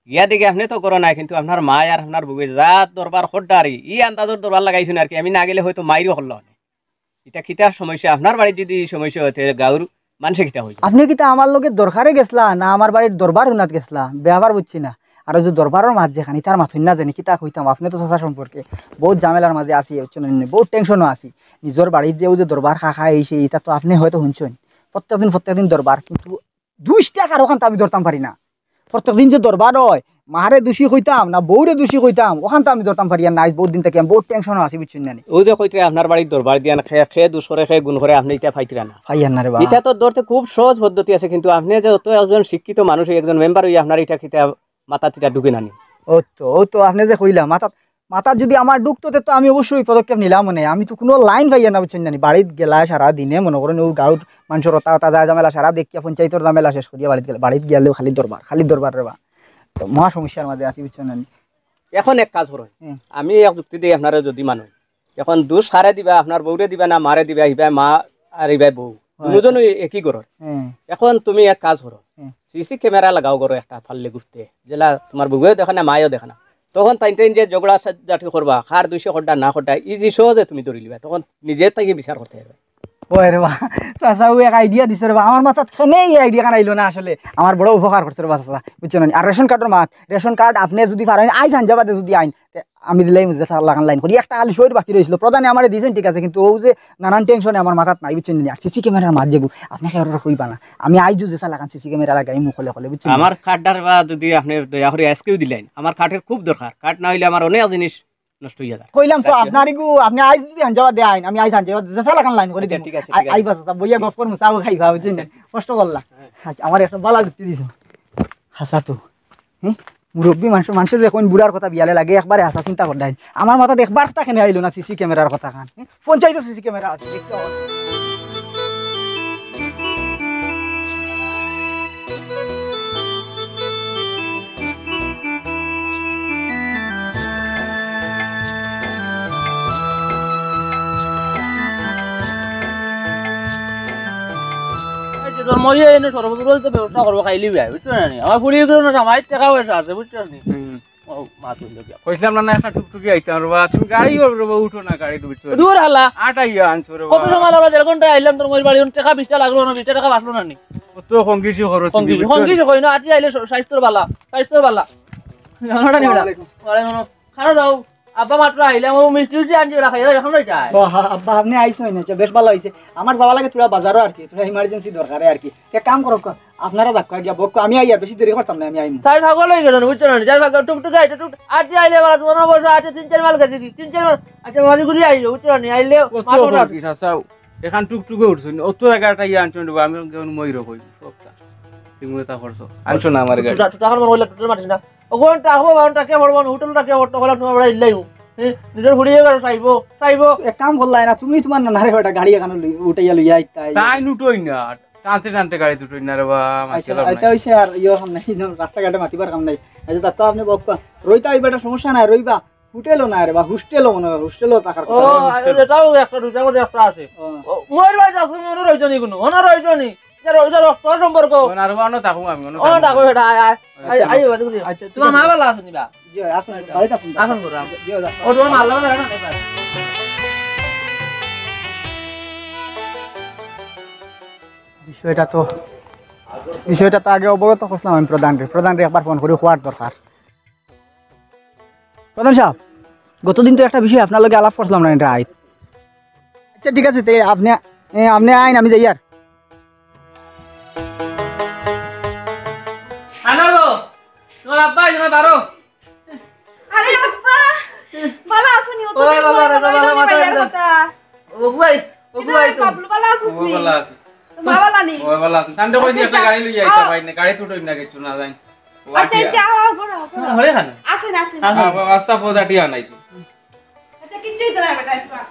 গিয়া দেখি আপনে তো করো নাই, কিন্তু আপনার মায় আর আপনার বউয়ে যা দরবার খদ্দারি, ই আন্দাজর দরবার লাগাইছইন আর কি, আমি না গেলে হয়তো মাইরও করলো। ইটা কিতা সমস্যা? আপনার বাড়িত যদি ই সমস্যা অয় তে গাঁওর মানষে কিতা কইবো? আপনে কিতা আমার লগে দরকারে গেছলা না আমার বাড়ির দরবার হুনাত গেছলা? ব্যাপার বুঝছি না। আর ওই যে দরবারর মাত যেখান, ইতার মাত হুন না জানি কিতা কইতাম, আপনে তো চাচা সম্পর্কে বহুত ঝামেলার মাঝে আছি, বুঝছইন নি? বহুত টেনশনও আছি। নিজর বাড়িত যে ওই যে দরবার খাখা এই সেই, ইতা তো আপনে হয়তো হুনছইন। প্রত্যেক দিন, প্রত্যেক দিন দরবার, কিন্তু দুইটা কার অখান তো আমি ধরতাম পারি না। প্রত্যেক দিন যে দরবার অয়, মারে দোষী কইতাম না বউরে দোষী কইতাম, অখান তো আমি ধরতাম পারিয়ার না। আইজ বহুত দিন থাকি আমি বহুত টেনশনও আছি, বুঝছইন না নি? ও যে কইতরায় আপনার বাড়ির দরবার দিয়া না, কে, কে দোষ করে, কে গুণ করে, আপনে ইটা পাইতরা না। পাইয়ার না রে বা। ইটা তো ধরতে খুব সহজ পদ্ধতি আছে, কিন্তু আপনে যে অত একজন শিক্ষিত মানুষ, একজন মেম্বার অইয়া আপনার ইটা কিতা মাথাত ইটা ঢুকে না নি? ও তো, ও তো আপনে যে কইলা, মাথাত মাথাত যুদি আমার ঢুকতো, তে তো আমি অবশ্যই পদক্ষেপ নিলাম। মানে, আমি তো কুনু লাইন পাইয়ার না, বুঝছইন নি? বাড়িত গেলা সারা দিনে, মনো করইন, অউ গাউর মানষর অতা অতা যায় ঝামেলা সারা দেখিয়া, পঞ্চায়েতর ঝামেলা শেষ করিয়া বাড়িত গেলা, বাড়িত গিয়ালেউ খালি দরবার, খালি দরবার রেবা। তো মহা সমস্যার মাঝে আছি, বুঝছইন নি? এখন এক কাজ করো, হুম। আমি এক যুক্তি দেই আপনারে, যুদি মানো, এখন দুষ কারে দিবা, আপনার বউরে দিবা না মারে দিবা, ইবায় মা আর ইবায় বউ, হয়। দুইজনই একই ঘরর। হুম। এখন তুমি এক কাজ করো, হুম। সিসি ক্যামেরা লাগাও ঘরো একটা, পারলে গুপ্তে, যেলা তুমার বউয়েও দেখে না, মায়েও দেখে না। তখন তাইন তাইন যে ঝগড়া ঝাটি করবা, কার দুষে কররা না কররা, ইজি সহজে তুমি ধরি লিবা, তখন নিজে থাকি বিচার করতে পারবা। ওই রে বা, চাচা, অউ এক আইডিয়া দিছো রে বা, আমার মাথাত কেনে ই আইডিয়া খান আইলো না আসলে। আমার বড় উপকার করছো রে বা চাচা, বুঝছো না নি? আর রেশন কার্ডর মাত, রেশন কার্ড আপনে যুদি পারইন, আইজ হাঞ্জা বাদে যুদি আইন, তে আমি দিলাইমু যেছা লাখান লাইন করি। একটা আলু সইর বাকি রইছিল, প্রধানে আমারে দিছইন, ঠিক আছে, কিন্তু অউ যে নানান টেনশনে আমার মাথাত নাই, বুঝছইন নি? আর সিসি ক্যামেরার মাত যেগু, আপনে কেউরে কইবা না, আমি আইজউ যেছা লাখান সিসি ক্যামেরা লাগাইমু খলে খলে, বুঝছইন নি? আমার কার্ডটার বা যুদি আপনে দয়া করি আজকেউ দিলাইন, আমার কার্ডের খুব দরকার, কার্ড না অইলে আমার অনেক জিনিস নষ্ট অইয়া যায়। কইলাম তো আচ্ছা। আপনার ইগু, আপনে আইজ যুদি হাঞ্জা বাদে আইন, আমি আইজ হাঞ্জা বাদে যেছা লাখান লাইন করি আচ্ছা, দিমু। ঠিক আছে, আই-, ঠিক আছে। আইবা চাচা, বইয়া গপ করমু, চা খাইবা, বুঝছইন নি? আচ্ছা। কষ্ট করলা। আচ্ছা, আমার একটা বালা যুক্তি দিছো। হাছা তো। হ্যাঁ? মুরব্বি মানষে, মানষে যে কইন বুড়ার কথা বিয়ালে লাগে, একবারে হাছা চিন্তা করলাইন। আমার মাথাত একবার কথা কেনে আইলো না সিসি ক্যামেরার কথা খান। হ্যাঁ? পঞ্চায়েতও সিসি ক্যামেরা আছে, দেখতে পাওয়া যায়। এই যে জন্ম হইয়া এনে সর্বদূর হইতে ব্যবসা করবো, খাইলি ভাই, বুঝছো না নি? আমার ফুড়ি এগুলো না, আমার টাকা পয়সা আছে, বুঝছো নি? হুম। ও, মা তুই লোক। কইছিলাম না, না, একটা টুকটুকি আইতাম রে বা, তুমি গাড়ি করো রে বা, উঠো না গাড়ি, বুঝছো? দূর হালা। আটাইয়া আনছো রে কত বা। সময় লাগলো? দেড় ঘন্টা আইলাম তোর মইর বাড়ি, টাকা বিশটা লাগলো না, বিশটা টাকা বাঁচলো না নি? কত কম বেশি খরচ কম তুমি, বেশি, বুঝছো? কম বেশি কই না, আটি আইলে স-, স্বাস্থ্যর বালা, স্বাস্থ্যর বালা। জানো না নি বেটা? আসসালামু আলাইকুম। ওয়ালাইকুম আসসালাম। খানা দাও। আব্বা মাত্র আইলাম, ও মিষ্টি উষ্টি আনছি, ওটা খাইয়া এখন ওইটা। ও, হা, আব্বা, আপনে আইছইন, আচ্ছা, বেশ ভালা অইছে। আমার যাওয়া লাগে থুড়া বাজারো আর কি, থুড়া ইমার্জেন্সি দরকারে আর কি। এক কাম করো, ক-, আপনারা যাউক্কা গিয়া বউক্ক, আমি আইয়ার, বেশি দেরি করতাম না, আমি আইমু। তাই পাগল হয়ে গেল, বুঝছো না? যাই পাগল, টুকটুক আইতে, টুক, আজ যে আইলে আবার তোমার বসে আছে, তিন চার মাইল গেছে কি? তিন চার মাইল, আচ্ছা, বাড়ি ঘুরে আইলো, বুঝছো না? আইলে কত মাথা কম ওঠা। কি চাচাও? এখান টুকটুকে উঠছো নি, অত এগারোটা ইয়ে আনছো নি, আমি কেমন ময়ূর কই, সবটা। তুমি এটা করছো। আনছো না আমার গাড়ি। টুটা, টুটা খান মনে হইলে টুটার মাটিস না। ওখান টাকবো, ওখান টাকে পড়বো না, হোটেল টাকে পড়তো, ওখান তোমার বেড়া ইল্লাই হো। হ্যাঁ, নিজের ঘুরিয়ে গেল, চাইবো, চাইবো। এক কাম করলাই না, তুমি তোমার নানারে ওটা গাড়ি এখানে লই-, উঠাইয়া লইয়া আইতাই। তাই নুটোই না, টানতে টানতে গাড়ি দুটোই না রে বা, আচ্ছা, মাইকেল আচ্ছা, নাই। হইছে আর ইয়ে কাম নাই, রাস্তাঘাটে মাতিবার কাম নাই। আচ্ছা, তা তো আপনে বউক্ক, রইতা অইবা, এটা সমস্যা নাই, রইবা। হোটেলও না রে বা, হোস্টেলও মনে হয়, হোস্টেলও থাকার ও, কথা। আর এটাও একটা, দুইটা করে একটা আছে। ও। ও, ময়ূর ভাই আছে, মনে রইছে নি কোনো? মনে রইছে নি? এটা র-, এটা রক্ত সম্পর্ক। ও, না রে বা, অন্য থাকুম আমি, অন্য ও, থাকুম। থাকো এটা, আয়, আয়। আচ্ছা। আয়, আয়, বাদ করি। আচ্ছা, ঠিক তোমার আছে। মা ভালা আছেন নি বা? জি, আসুন, বাড়িত আসুন। আসুন, করো। জি, জি, আসুন। ও, তোমার মা ভালা আছে না? বিষয়টা তো, বিষয়টা তো আগে অবগত করছিলাম আমি প্রধানরে। প্রধানরে একবার ফোন করি কওয়ার দরকার। প্রধান সাব, গতদিন তো একটা বিষয় আপনার লগে আলাপ করছিলাম না, এটা আইত। আচ্ছা, ঠিক আছে, তে আপনে, এ, আপনে আইন, আমি যাইয়ার। আনো গো, তোমার আব্বা আইছে না, বারো। আরে আব্বা, ভালা আছো নি? অত ওই দিন বাবা, পরে রে, মনে বাবা, হইলো নি মাথা ভাইয়ার ব্যথা। কথা। ওগু আই, ওগু আই তো। বাবলু, ভালা আছোস নি? ভালা আছি। তো মা ভালা নি? ও ভালা আছে। তান্ডে কই আচ্ছা, দিয়া আচ্ছা। গাড়ি লইয়া আইতা আও। পাই না, গাড়ি তো উঠই না কিছু না যাই। আচ্ছা, আচ্ছা, আও, আও, ঘুরো, ঘুরো। হরে খান। আসেন, আসেন। হ্যাঁ, রাস্তা পথ আটিয়া আনাইছো। আচ্ছা, কিচ্ছু হইতো না, বেটা, একটু আও।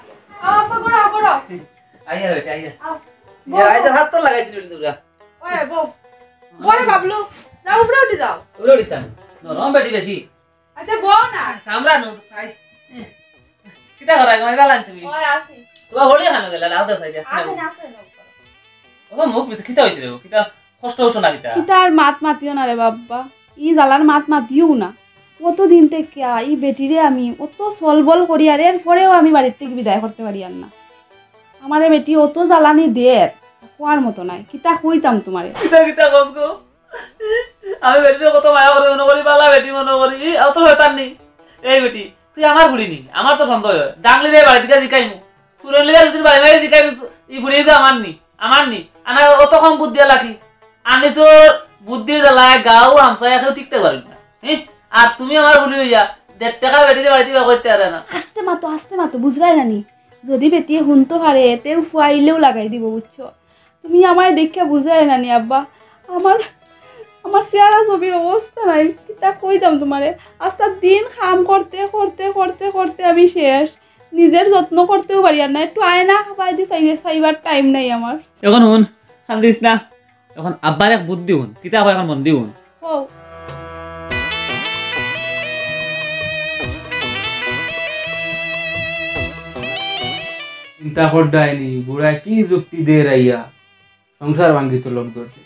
আও, আব্বা, ঘুরো, ঘুরো। আইয়া, বেটা, আইয়া। আও। ইয়া, আইতে হাত তো লাগাইছিল রে তোরা। ওই, বউ। বড় বাবলু, যাও, উপরে উঠে যাও। উপরে উঠিস না। নরম বেটি বেশি। আচ্ছা, বউ না। সামরা নু, খাই। কিতা করাই, ঘুমাই গেলাম তুমি? ওই, আসি। তোমার হলি খানো গেলা, লাও দেও সাইডে। আসে না, আসে না। ও মুখ মিছে কিতা হইছে রে? কিতা কষ্ট হইছে না কিতা? কিতা আর মাত মাতিও না রে বাবা। ই জ্বালার মাত মাতিও না। কতদিন থেকে ই বেটিরে আমি অত সলবল করি, আর এর পরেও আমি বাড়ির থেকে বিদায় করতে পারি আর না। আমারে বেটি অত জ্বালানি দের, কওয়ার মতো নাই। কিতা কইতাম তোমারে? কিতা কিতা কস গো? আমি বেটিরে কত মায়া করি মনে করি, বালা বেটি মনে করি। ই, অত শয়তান নি। এই বেটি, তুই আমার ফুড়ি নি, আমার তো সন্দেহ হয়। ডাংলিরে বাড়ি দিকে জিকাইমু। পুরন লিগা যদি বাড়ি বাড়ি জিকাইমু, ই ফুড়ি তো আমার নি, আমার নি। আনা অত কম বুদ্ধি আলা কি? আনিসর বুদ্ধির জ্বালায় গাঁও হামসায়া কেউ টিকতে পারে না। হ্যাঁ? আর তুমি আমার ফুড়ি হইয়া দেড় টাকা বেটিরে বাড়িতে বার করতে পারে না। আস্তে মাতো, আস্তে মাতো, বুঝরায় না নি? যদি বেটিয়ে হুনতো পারে, তেউ ফুয়াইলেও লাগাই দিব, বুঝছো? তুমি আমারে দেখিয়া বুঝরায় না নি, আব্বা? আমার, আমার চেহারা ছবির অবস্থা নাই, কিতা কইতাম তুমারে। আস্তা দিন কাম করতে করতে করতে করতে আমি শেষ, নিজর যত্ন করতেও পারিয়ার না। একটু আয়না বায়দি চাই-, চাইবার টাইম নাই আমার। অখন হুন, কান্দিস না, অখন আব্বার এক বুদ্ধি হুন, কিতা কয় অখন মন দি হুন। কও। চিন্তা কররায়নি, বুড়ায় কি যুক্তি দের আইয়া। সংসার ভাঙ্গিতো লোক ধরছে।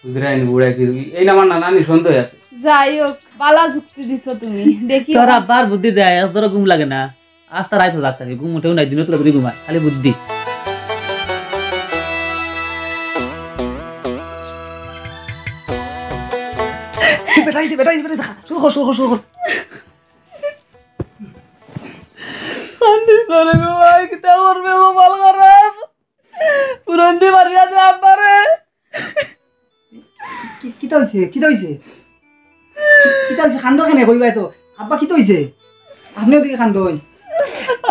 বুঝরায়নি বুড়ায় কি, এই না আমার নানানি সন্দেহ আছে। যাই হোক, বালা যুক্তি দিছো তুমি। দেখি তোর আব্বার বুদ্ধি দেয়, তোর ঘুম লাগে না। আস্তা রাইত জাগি থাকি, ঘুম উঠেও নাই, দিনো তোরা ঘুমায়, খালি বুদ্ধি। বেটা আইছে, বেটা আইছে, বেটা আইছে। শুরু কর, শুরু কর, শুরু কর। কান্দিস না রে গো ভাই, কিতা করবে গো, কপাল খারাপ। পুরন্দি মারিয়া দে আব্বারে। কি, কিতা অইছে? কিতা অইছে? কি, কিতা অইছে? কান্দো কেনে কইবায় তো? আব্বা কিতা অইছে? আপনে ওদিকে কান্দইন।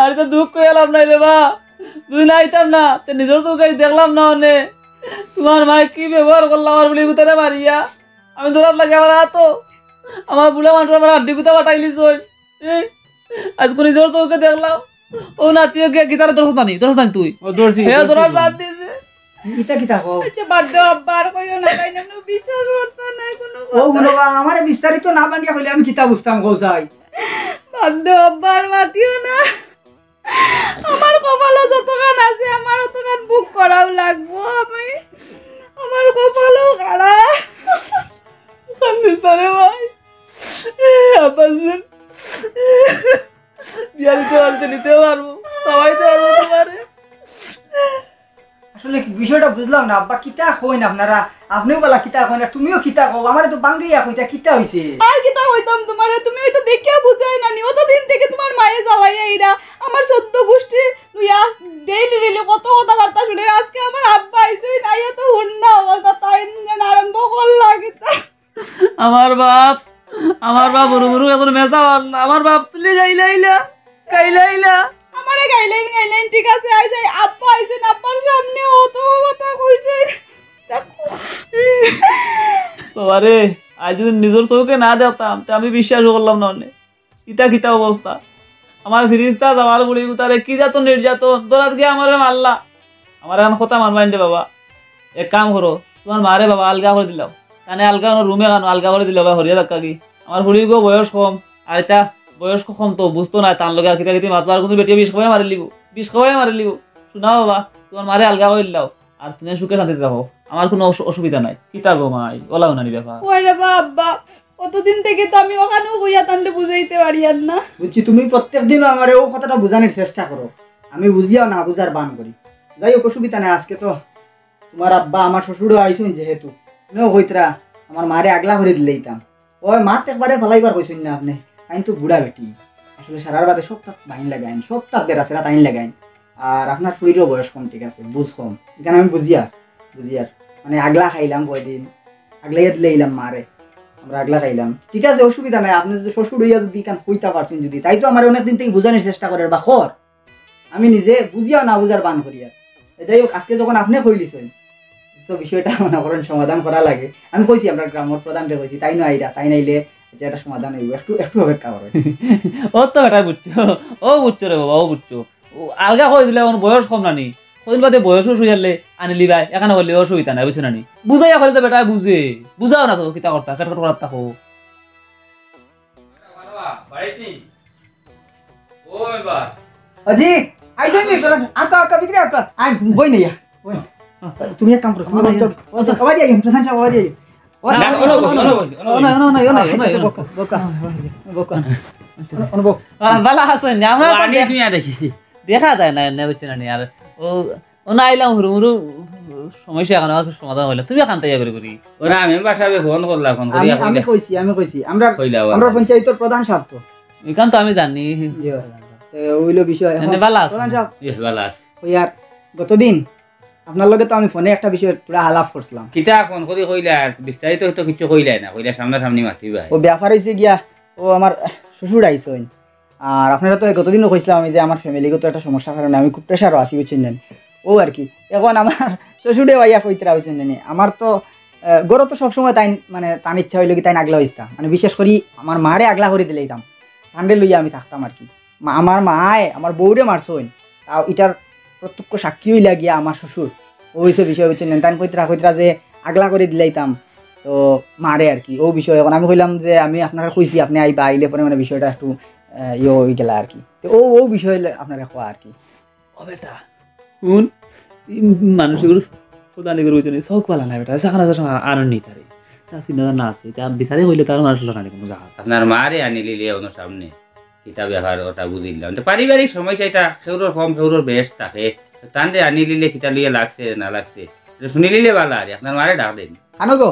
আরে তো দুখ কইয়া লাভ নাই রে বা। যুদি না আইতাম না, তে নিজর চউখে দেখলাম না অনে। তুমার মায় কি ব্যবহার করলা আমার ফুড়ির গুতারে মারিয়া। আমি দৌড়াত লাগি আমার আতো। আমার বুড়া মানুষ আমার আড্ডি গুতা ফাটাইলিছইন। এই, আইজ করি নিজর চউখে দেখলাম। ও নাতিও গিয়া গিটারে ধরছ না নি, ধরছ না নি তুই? ও ধরছি, হে ধরছি ধরার তো। বাদ দিছে। ইতা কিতা কও? আচ্ছা, বাদ দেও আব্বা, আর কইও না, তাইন এমনে বিশ্বাস করতা নায় কুনু ও কথা। হুনো বা, আমারে বিস্তারিত না ভাঙ্গিয়া কইলে আমি কিতা বুঝতাম কও চাই? বাদ দেও আব্বা, আর মাতিও না। আমার কপালো যতখান আছে, আমার অতখান ভোগ করাও লাগবো। আমি, আমার কপালও খারাপ। কান্দিস না রে ভাই। আব্বা হুন। বিয়া দিতে পারতে নিতে পারবো, খাওয়াইতে পারবো তুমারে। আসলে কি বিষয়টা বুঝলাম না, আব্বা কিতা কইন আপনারা, আপনেও বালা কিতা কইন, আর তুমিও কিতা কও, আমারে তো ভাঙ্গাইয়া কইতা কিতা অইছে? আর কিতা কইতাম তুমারে, তুমি অইতো দেখিয়া বুঝায় না নি, অতদিন থাকি তুমার মায়ে জ্বালাইয়া ইরা, আমার চৌদ্দ গুষ্টি লইয়া ডেইলি ডেইলি কত কথাবার্তা শুনে, আজকে আমার আব্বা আইছইন, আইয়া তো হুন না, বলতা তাইন যেন আরম্ভ করলা কিতা। আমার বাপ, আমার বাপ হুরু হুরু এখন মেজা হওয়ার না। আমার বাপ তুলি গাইলাইলা, গাইলাইলা। আমারে গাইলাইন, গাইলাইন, ঠিক আছে, আই যাই, আব্বা আইছইন, আব্বার সামনে অত কথা কইছে। বাবারে, আইজ যুদি নিজর চউখে না দেখতাম, তে আমি বিশ্বাস করলাম না অনে। কিতা কিতা অবস্থা। আমার ফিরিস্তা যাওয়ার বুড়ি গুতারে কি যাতন নির্যাতন, দৌড়াত গিয়া আমারে মারলা। আমার এখন কথা মানবাইন রে বাবা। এক কাম করো, তুমার মারে বাবা আলগা করি দিলাও। তানে আলগা অনো রুমে কানো আলগা করি দিলাও বা হরিয়া ধাক্কা কি। আমার ফুড়ির গো বয়স কম, আর ইতা বয়স কম তো বুঝতো না, তান লগে আর কিতা কিতি মাতবা, আর কুনু বেটিয়ে বিষ খাওয়াই মারিলিবো, বিষ খাওয়াই মারিলিবো। হুনো বাবা, তুমার মারে আলগা করি দিলাও। আর তুমি সুখে শান্তিতে থাকো, আমার কুনু অসু-, অসুবিধা নাই। কিতা গো মাই, ওলা হুনানি ব্যাপার। ওই রে বা আব্বা, অতদিন থাকি তো আমি অখানউ কইয়া তানরে বুঝাইতে পারিয়ার না। বুঝছি, তুমি প্রত্যেক দিনও আমারে অউ কথাটা বুঝানির চেষ্টা করো, আমি বুঝিয়াও না বুঝার ভান করি। যাই হোক, অসুবিধা নাই, আজকে তো তুমার আব্বা আমার শ্বশুরও আইছইন যেহেতু, তুমিও কইতরা আমার মারে আগলা করি দিলাইতাম। ওই মাত একবারে ফালাইবার কইছইন না আপনে, তাইন তো বুড়া বেটি, আসলে সারার বাদে সব তাত বাইন লাগাইন, সব তাত বেড়া সেরা তাইন লাগাইন। আর আপনার ফুড়িরও বয়স কম, ঠিক আছে, বুঝ কম, ইখান আমি বুঝিয়ার, বুঝিয়ার। মানে আগলা খাইলাম কয়দিন, আগলাইয়া দিলাইলাম মারে, আমরা আগলা খাইলাম, ঠিক আছে, অসুবিধা নাই। আপনে যুদি শ্বশুর অইয়া যুদি ইখান কইতা পারছইন যুদি, তাই তো আমারে অনেক দিন থাকি বুঝানির চেষ্টা করের বা কর, আমি নিজে বুঝিয়াও না বুঝার ভান করিয়ার। এ যাই হোক, আজকে যখন আপনে কইলিছইন, তো বিষয়টা মনে করেন সমাধান করা লাগে। আমি কইছি, আমরার গ্রামর প্রধানরে কইছি, তাইন আইরা, তাইন আইলে যে একটা সমাধান অইবো, একটু, একটু অপেক্ষা করো। ও তো বেটায় বুঝছো, ও বুঝছো রে বাবা, ও বুঝছো। ও আলগা করি দিলে অখন বয়স কম না নি, কয়দিন বাদে বয়সও অইয়ারলে আনিলিবায়, এখান করলে অসুবিধা নাই, বুঝছো না নি? বুঝাইয়া কইলে তো বেটায় বুঝে, বুঝাও না তো, কিতা করতা, খেটখেট করাত থাকো। বাড়িত নি? ও মেম্বার। অজি, আইছইন নি? প্রধান সাব, আক্কা, আক্কা, ভিতরে আক্কা। আয়, বই নেইয়া, বই। তুমি এক কাম করো, তুমি আচ্ছা, বই। আচ্ছা। আবার আইও, প্রধান সাব, আবার আইও। ও, না, না, অনো বই, অনো বই, অনো বই। অনো, অনো, অনো, অনো, আচ্ছা, আচ্ছা, অনো। বকা, বকা, বকা। অনো, অনো বক। আ, বালা আছইন নি? আমরা ও, তো আগে দেখ-, শুনিয়া দেখি। দেখা যায় না, এনে বুঝছো না নি? আর ও, ও না আইলাম, হুরু হুরু সমস্যা এখন আমার সমাধান অইলো। তুমি এখান থেকে করে করি। ওরা মেম্বার সাহেব ফোন করলা, ফোন আমি, করিয়া আমি কইলা। কইছি, আমি কইছি। আমরা, কইলা আবার। আমরা পঞ্চায়েতর প্রধান সাব তো। ইখান তো আমি জানি। জি। এ, অইলো বিষয় এখন। এনে বালা আছইন? প্রধান সাব। ইয়ে, বালা আছি। ওই আর গতদিন আপনার লগে তো আমি ফোনে একটা বিষয়ে থুড়া আলাপ করছিলাম। কিতা ফোন করি কইলা, আর বিস্তারিত তো কিছু কইলাই না, কইলা সামনাসামনি মাতিবা। ও ব্যাপার অইছে গিয়া, ও আমার শ্বশুর আইছইন। আর আপনারা তো গতদিনও কইছিলাম আমি যে আমার ফ্যামিলিগত একটা সমস্যার কারণে আমি খুব প্রেশারও আছি, বুঝছইন নি? ও আর কি। এখন আমার শ্বশুরে আইয়া কইতরা, বুঝছইন নি? আমার তো আহ, ঘরো তো সবসময় তাইন, মানে, তান ইচ্ছা অইলো কি তাইন আগলা অইতা, মানে, বিশেষ করি আমার মারে আগলা করি দিলাইতাম, তানরে লইয়া আমি থাকতাম আর কি। মা, আমার মায়ে আমার বউরে মারছইন, তাও ইটার প্রত্যক্ষ সাক্ষী অইলা গিয়া আমার শ্বশুর। অউ অইছে বিষয়, বুঝছইন নি? তাইন কইতরা কইতরা যে আগলা করি দিলাইতাম তো মারে আর কি। অউ বিষয় অখন আমি কইলাম যে আমি আপনারে কইছি, আপনে আইবা, আইলে পরে মানে বিষয়টা একটু, আহ, ইয়ে অই গেলা আর কি। তো অউ, অউ বিষয় অইলে আপনারে কওয়া আর কি। ও বেটা, হুন, ই মানুষ এগুলো খোদানি করে বুঝছো নি, চউখ ভালা না বেটা, চাকরা চাকরা আনন্দ নেই তারে। তা চিন্তা না আছে, তা বিচারে কইলে তার মানুষ লাগানি কোনো জায়গা। আপনার মারে আনিলিলে অনো সামনে, কিতা ব্যাপার ওটা বুঝিলাম। তো পারিবারিক সমস্যা ইটা, কেউরর কম, কেউরর বেশ থাকে। তো তানরে আনিলিলে কিতা লইয়া লাগছে না লাগছে, এটা শুনিলিলে ভালা আর, আপনার মারে ডাক দেন। খানো গো,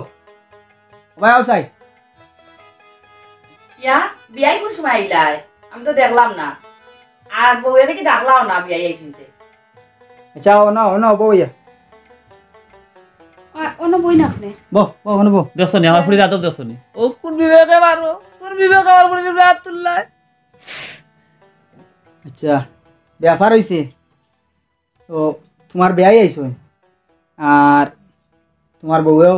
ও ভাই, আও চাই। ইয়া, বিয়াই কোন সময় আইলায়? আমি তো দেখলাম না। আর বউয়ে দেখি ডাকলাও না বিয়াই আইছইন তে। আচ্ছা, অনো, অনো, বউয়া। অ-, অনো বই না আপনে। বউ, বউ, অনো বউ। দেখছো নি, আমার ফুরির আদব দেখছো নি? ও কোন বিবেকে মারো, কোন বিবেকে আমার ফুরির উপরে হাত তুললায়? আচ্ছা, ব্যাপার অইছে। তো তুমার বিয়াই আইছইন, আর তুমার বউয়েও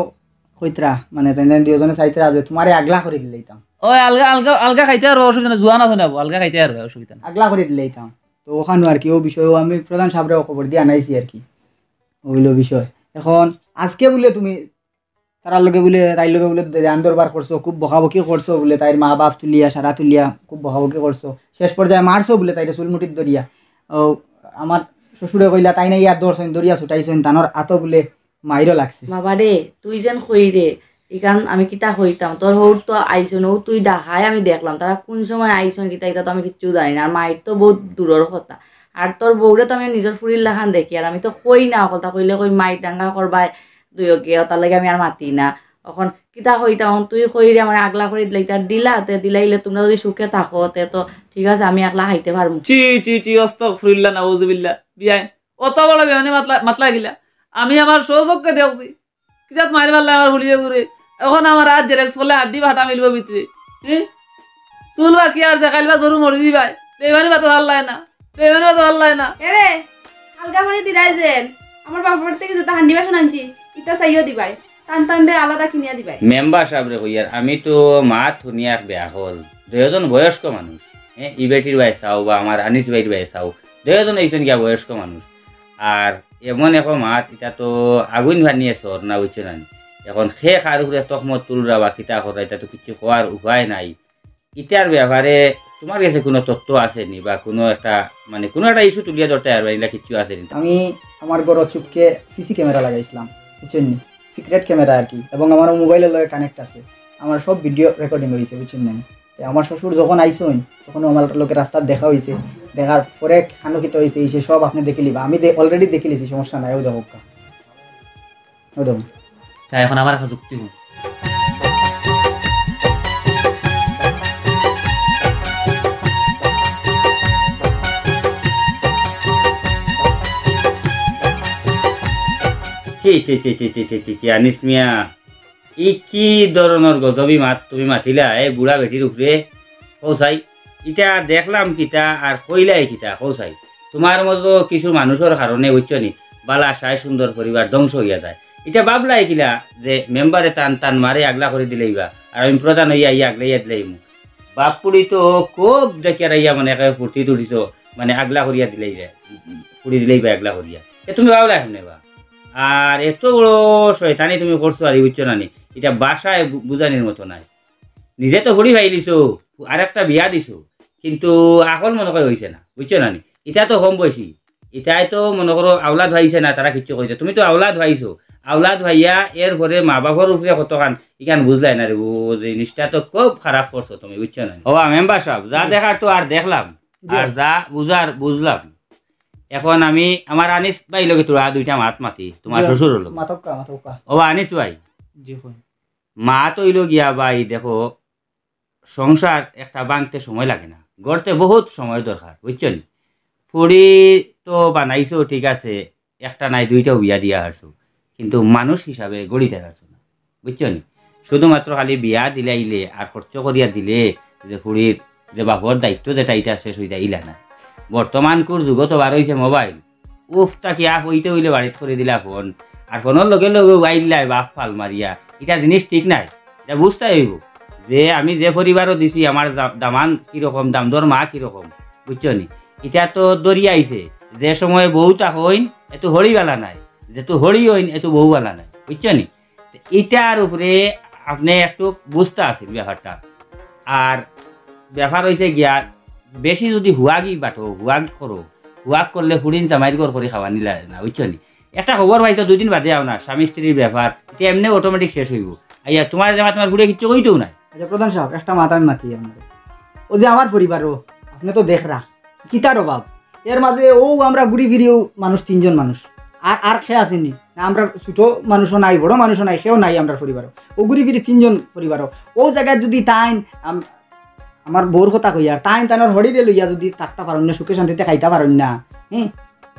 কইতরা, মানে, তাইন দুইজনে চাইতরা যে তুমারে আগলা করি দিলাইতাম। ওই আলগা, আলগা, আলগা খাইতে আর অসুবিধা নাই, জুয়ান আছে না, আলগা খাইতে আর অসুবিধা নাই। আগলা করি দিলাইতাম। তো অখানো আর কি, অউ বিষয়ও আমি প্রধান সাবরেও খবর দিয়া আনাইছি আর কি, অইলো বিষয়। অখন আজকে বুলে তুমি তারার লগে বুলে, তাইর লগে বুলে ধ্যান দরবার করছো, খুব বকাবকি করছো বুলে, তাইর মা বাপ তুলিয়া, সারা তুলিয়া খুব বকাবকি করছো। শেষ পর্যায়ে মারছো বুলে তাইরে চুলমুঠিত ধরিয়া। ও, আমার শ্বশুরে কইলা, তাইন আইয়া ধরছইন, ধরিয়া ছুটাইছইন, তানর আতো বুলে মাইরও লাগছে। বাবা রে, তুই যেন কইরে, ইখান আমি কিতা কইতাম, তোর হউর তো আইছইন, অউ তুই ডাকায় আমি দেখলাম, তারা কোন সময় আইছইন কিতা, ইতা তো আমি কিচ্ছু জানি না, আর মাইর তো বউত দূরর কথা, আর তোর বউরে তো আমি নিজর ফুরির লাখান দেখি, আর আমি তো কই না, অকলতা কইলে কই মাইর দাঙ্গা করবায়, দুইও গিয়া, তার লাগি আমি আর মাতি না। অখন কিতা কইতাম, অখন তুই কইরে আমারে আগলা করি দিলাইতা, দিলা, তে দিলাইলে তুমরা যুদি সুখে থাকো, তে তো ঠিক আছে, আমি একলা খাইতে পারমু। চি, চি, চি, আস্তাগফিরুল্লাহ, নাউজুবিল্লাহ। বিয়াইন, অত বড় বেমানি মাতলা, মাতলা কিলা? আমি আমার স্বচক্ষে দেখছি, কিজাত মাইর মারলা আমার ফুরিয়ে ঘুরে। অখন আমার আত জেরেক্স করলে হাড্ডি বাটা মিলবো ভিতরে। হুম? চুল বাকি আর যে কাইলবা ধরু মরি দিবায়। বেমানি মাতো ভাল্লায় না। বেমানি মাতো ভাল্লায় না। এরে, আলগা করি দিরায় যেন। আমার বাপর থাকি যেতা হান্ডি বাসন আনছি, ইতা চাইও দিবায়। তান তানরে আলাদা কিনিয়া দিবায়। মেম্বার সাবরে কইয়ার, আমি তো মাত হুনিয়া এক বেয়াকল। দুইজন বয়স্ক মানুষ। হ্যাঁ, ই বেটির বায় চাও বা আমার আনিস ভাইর বায় চাও। দুইজন অইছইন গিয়া বয়স্ক মানুষ। আর এমন একো মাত, ইটা তো আগুইন ফানিয়ে সর না, বুঝছো না নি? অখন কে কার উপরে তহমত তুলরা বা কিতা কররা, ইটা তো কিচ্ছু কওয়ার উপায় নাই। ইটার ব্যাপারে তুমার গেছে কুনু তথ্য আছে নি বা কুনু একটা, মানে, কুনু একটা issue তুলিয়া ধরতে পারবা, ইলা কিচ্ছু আছে নি? আমি আমার ঘরো চুপকে সিসি ক্যামেরা লাগাইছলাম, বুঝছইন নি? সিক্রেট ক্যামেরা আর কি, এবং আমার মোবাইলর লগে কানেক্ট আছে, আমার সব ভিডিও রেকর্ডিং অইছে, বুঝছইন নি? তে আমার শ্বশুর যখন আইছইন, তখন আমার লগে রাস্তাত দেখা অইছে, দেখার পরে খানো কিতা অইছে, ইসে সব আপনে দেখিলিবা। আমি দে-, already দেখিলিছি, সমস্যা নাই, অউ দেখউক্কা। অউ দেখউক্কা। তা অখন আমার কাছে যুক্তি হুন। ছি, ছি, ছি, আনিস মিয়া, ই কি ধরনর গজবি মাত তুমি মাতিলা, এ বুড়া বেটির উপরে? কও চাই, ইটা দেখলাম কিতা আর কইলাই কিতা, কও চাই? তুমার মতো কিছু মানুষর কারণে, বুঝছো নি, বালা সাই সুন্দর পরিবার ধ্বংস অইয়া যায়। ইটা ভাবলাই কিলা যে মেম্বারে তান, তান মারে আগলা করি দিলাইবা, আর আমি প্রধান অইয়া ইয়া আগলাইয়া দিলাইমু। বাপুড়ি তো খুব দেখিয়া রাইয়া, মানে, একেবারে ফুর্তি তুলিছো, মানে, আগলা করিয়া দিলাইবা, করি দিলাইবা আগলা করিয়া। এ তুমি ভাবলা কেমনে বা? আর এত বড় শয়তানি তুমি করছো, আর ই বুঝছো না নি, ইটা ভাষায় বু-, বুঝানির মতো নায়। নিজে তো ফুড়ি পাইলিছো, আর একটা বিয়া দিছো, কিন্তু আকল মনে কয় অইছে না, বুঝছো না নি? ইটা তো কম বয়সী, ইটায় তো মনে করো আওলাদ পাইছে না, তারা কিচ্ছু কইছে। তুমি তো আওলাদ পাইছো, আওলাদ পাইয়া এর পরে মা বাপর উপরে কতখান ইখান বুঝলায় না রে, ও জিনিসটা তো খুব খারাপ করছো তুমি, বুঝছো না নি? ও মেম্বার সাব, যা জি। দেখার তো আর দেখলাম, জি। আর যা বুঝার বুঝলাম। অখন আমি আমার আনিস ভাই লগে তোরা দুইটা মাত মাতি, তোমার জি। শ্বশুর হলো। মাতউক্কা, মাতউক্কা। ও আনিস ভাই। জি, কই। মাত অইলো গিয়া ভাই, দেখো, সংসার একটা ভাঙতে সময় লাগে না, গড়তে বহুত সময় দরকার, বুঝছো নি? ফুড়ি তো বানাইছো, ঠিক আছে, একটা নাই দুইটাও বিয়া দিয়া হারছো, কিন্তু মানুষ হিসাবে গড়িতে পারছো না, বুঝছো নি? শুধুমাত্র খালি বিয়া দিলাইলে আর খরচ করিয়া দিলে যে ফুড়ির যে বাপর দায়িত্ব যেটা, ইটা শেষ অইতা ইলা না। বর্তমান কুর যুগো তো বার অইছে মোবাইল, উফ, তা কি আপ অইতে অইলে বাড়িত করি দিলা ফোন, আর ফোনর লগে লগে ওয়াইল্লায় বাপ ফাল মারিয়া, ইটা জিনিস ঠিক নায়। ইটা বুঝতায় অইবো যে আমি যে পরিবারো দিছি, আমার দা-, দামান কিরকম, দামদর মা কিরকম, বুঝছো নি? ইটা তো দরিয়া আইছে, যে সময় বউ থাকইন, এতো হড়ি বালা নায়, যেতো হড়ি অইন, এতো বউ বালা নায়, বুঝছো নি? তে ইটার উপরে আপনে একটু বুঝতা আছিল ব্যাপারটা। আর ব্যাপার অইছে গিয়া, বেশি যুদি হুয়াগি বাটো, হুয়াগ করো, হুয়াগ করলে ফুড়িন জামাইর ঘর করি খাওয়ানি লাগে না, বুঝছো নি? একটা খবর পাইছো দুই দিন বাদে আও না, স্বামী স্ত্রীর ব্যাপার, ইটা এমনে automatic শেষ অইবো। আইয়া তুমার জামা তুমার ফুড়িয়ে কিচ্ছু কইতোউ নায়। আচ্ছা প্রধান সাব, একটা মাত আমি মাতি আপনারে। ও যে আমার পরিবারও, আপনে তো দেখরা, কিতার অভাব। এর মাঝে ও আমরা ঘুরি ফিরিও মানুষ তিনজন মানুষ, আর আর খে আছেনি না, আমরা ছোট মানুষও নাই, বড় মানুষও নাই, কেউ নাই আমরা পরিবারও। ও ঘুরি ফিরি তিনজন পরিবারও। ও জাগাত যুদি তাইন আম-, আমার বউর কথা কইয়ার, তাইন তানর হড়িরে লইয়া যুদি থাকতা পারইন না, সুখে শান্তিতে খাইতা পারইন না, হ্যাঁ,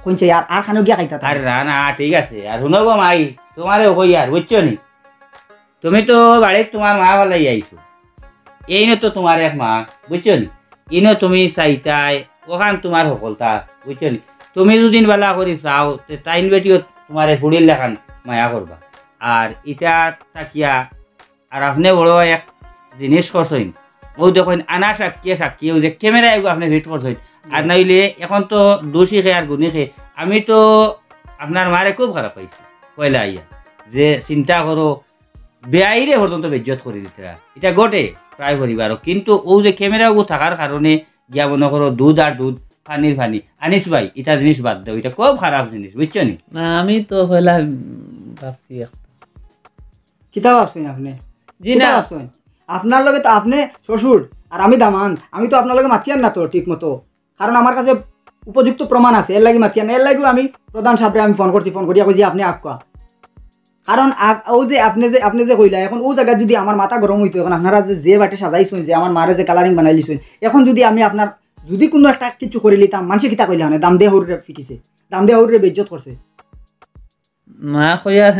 কইছে আর আর খানো গিয়া খাইতা তাইন। আরে না না, ঠিক আছে। আর হুনো গো মাই, তুমারেও কইয়ার, বুঝছো নি? তুমি তো বাড়িত তুমার মা ফালাই আইছো, এইন তো তুমার এক মা, বুঝছো নি? ইনো তুমি চাইতায়, ওখান তুমার হকলতা, বুঝছো নি? তুমি যুদি বালা করি চাও, তে তাইন বেটিও তুমারে ফুড়ির লাখান মায়া করবা। আর ইটা থাকিয়া, আর আপনে বড় এক জিনিস করছইন, ও দেখইন আনা সাক্ষী সাক্ষী, ও যে camera এগু আপনে fit করছইন। আর নাইলে এখন তো দোষী খে আর গুণী খে, আমি তো আপনার মারে খুব খারাপ পাইছি পয়লা আইয়া, যে চিন্তা করো, বেয়াইরে পর্যন্ত বেইজ্জত করি দিতরা। ইটা ঘটে প্রায় পরিবারও, কিন্তু ও যে camera গু থাকার কারণে গিয়া মনো করো দুধ আর দুধ, পানির পানি। আনিস ভাই, ইটা জিনিস বাদ দেও, ইটা খুব খারাপ জিনিস, বুঝছো নি? না, আমি তো পয়লা, উম, ভাবছি একটা। কিতা ভাবছইন আপনে? জি কিতা না। ভাবছইন? আপনার লগে তো আপনে শ্বশুর আর আমি দামান, আমি তো আপনার লগে মাতিয়ার না তো ঠিক মতো। কারণ আমার কাছে উপযুক্ত প্রমাণ আছে, এর লাগি মাতিয়া না, এর লাগিও আমি প্রধান সাবরে আমি ফোন করছি, ফোন করিয়া কইছি আপনে আউক্কা। কারণ আ-, ও যে আপনে যে, আপনে যে কইলা, এখন ও জাগাত যুদি আমার মাথা গরম অইতো, এখন আপনারা যে, যে বাটে সাজাইছইন, যে আমার মারে যে colouring বানাইলিছইন, এখন যুদি আমি আপনার, যুদি কুনু একটা কিছু করিলিতাম, মানষে কিতা কইলা অনে, দামদে হউররে পিটিছে, দামদে হউররে বেইজ্জত করছে। মা কইয়ার,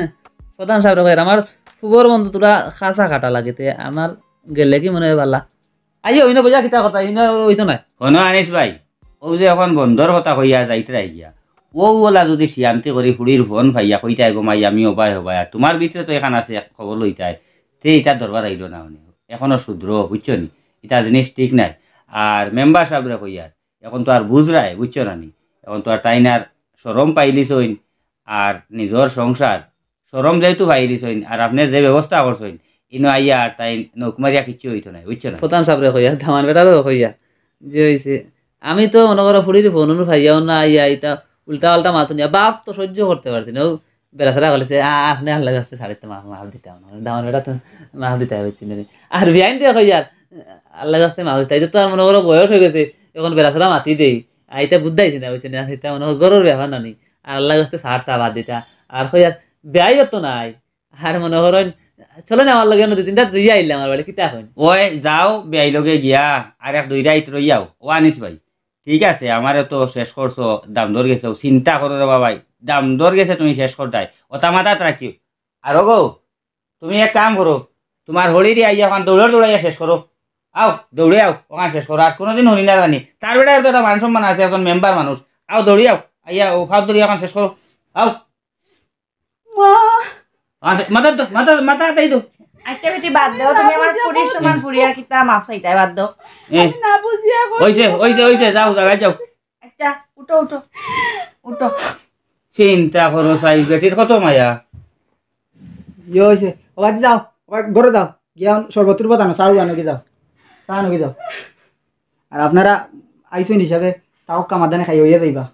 প্রধান সাবরে কইয়ার, আমার ফুবর বন্ধু তোরা খাসা কাটা লাগে, তে আমার গেলে কি মনে অয় বালা? আইও, ইনো বইয়া কিতা করতা, ইনো অইতো নায়। হুনো আনিস ভাই, ও যে এখন বন্ধর কথা কইয়া যাইতরায় গিয়া, ও ওলা যুদি শিয়ান্তি করি ফুড়ির ফোন পাইয়া কইতায় গো মাই আমি অবায় অবায়, আর তুমার ভিতরে তো এখান আছে এক খবর লইতায়, তে ইটা দরবার আইলো না অনে। এখনো শুধরো, বুঝছো নি? ইটা জিনিস ঠিক নায়। আর মেম্বার সাবরে কইয়ার, এখন তো আর বুঝরায়, বুঝছো না নি? এখন তো আর তাইন আর শরম পাইলিছইন, আর নিজর সংসার, শরম যেহেতু পাইলিছইন, আর আপনে যে ব্যবস্থা করছইন, ইনো আইয়া আর তাইন নখ মারিয়া কিচ্ছু অইতো নায়, বুঝছো না? প্রধান সাবরে কইয়া, দামান বেটারও কইয়া, যে অইছে, আমি তো মনো করো ফুড়ির ফোন উন পাইয়াও না, আইয়া ইতা উল্টা পাল্টা মাত হুনিয়া, বাপ তো সহ্য করতে পারছি না, ও বেড়াছেড়া কইছে, "আ-, আপনে আল্লার কাছে ছাড়িতে মাফ, মাফ দিতা, দামান বেটা তো মাফ দিতা অইছে না।" আর বিয়াইনরে কইয়ার, "আল্লার কাছে মাফ দিতা, ইতা তো আর মনো করো বয়স অইগেছে, এখন বেড়াছেড়া মাতি দেই, আর ইতা বুঝাইছি না, অইছে না, ইতা মনো করো ঘরর ব্যাপার না নি, আর আল্লার কাছে ছাড়তা বাদ দিতা।" আর কইয়ার, "বিয়াইও তো নাই।" আর মনো করইন, চলো না আমার লগে, দুই তিনটা রইয়া আইলে আমার বাড়ি, কিতা কইন? ওই যাও, বিয়াই লগে গিয়া আর এক দুই রাইত রইয়াও। ও আনিস ভাই, ঠিক আছে, আমারে তো শেষ করছো, দামদর গেছে, চিন্তা করো রে বাবাই, দামদর গেছে তুমি শেষ করতায়, ওটা মাথাত রাখিও। আর ওগো, তুমি এক কাম করো, তুমার হড়িরে আইয়া ওখান দৌড়র দৌড়াইয়া শেষ করো, আও, দৌড়ে আও, ওখান শেষ করো, আর কোনোদিন হুনি না জানি। তার বেটার তো একটা মান সম্মান আছে, একজন মেম্বার মানুষ, আও, দৌড়ে আও, আইয়া ও ফাঁক দৌড়িয়া ওখান শেষ করো, আও। মা। আচ্ছা, মাথা তো, মাথা, মাথা তাই তো। আচ্ছা বেটি, বাদ দেও, তুমি আমার ফুড়ির সমান ফুড়ি, আর কিতা মাফ চাইতায়, বাদ দেও। এ, আমি না বুঝিয়া করছি। অইছে, অইছে, অইছে, যাও, যাও, যাও। আচ্ছা, উঠো, উঠো, উঠো। চিন্তা করো, সাই বেটির কত মায়া। ইয়ে অইছে, ও বাড়ি যাও, ও বাড়ি ঘরো যাও, গিয়া শরবত টরবত আনো, চা আনো, গিয়া যাও, চা আনো, গিয়া যাও। আর আপনারা আইছইন হিসাবে তাহক্কা মাদানে খাইয়া অইয়া যাইবা।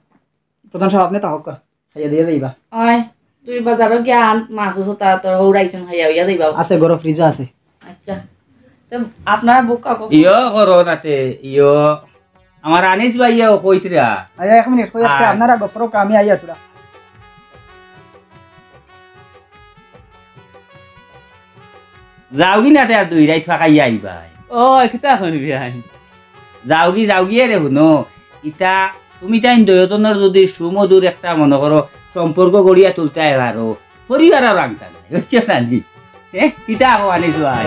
প্রধান সাব, আপনে তাহক্কা খাইয়া দিয়া যাইবা। অয়, তুই বাজারো গিয়া আন, মাছ আছে, তা তোর হৌরাইছন খাইয়া অইয়া যাইবা। আছে, ঘরো ফ্রিজও আছে। আচ্ছা, তো আপনারা বুক কাকো ইয়ো করো নাতে, ইয়ো। আমার আনিস ভাইয়াও কইতরা। আইয়া এক মিনিট, কই একটা আর আপনারা গফরো কামি আইয়া চুড়া। যাওগি না তে আর দুই রাইত ফাঁকাইয়া আইবায়। ও, কিতা কইন বিয়াই? যাওগি, যাওগি রে হুনো। ইতা তুমি তাইন দুইজনর যদি সুমধুর একটা মনো করো সম্পর্ক গড়িয়া তুলতায় পারো, পরিবার আর আনতা নাই, বুঝছো না নি? এ, কিতা কও আনিস ভাই?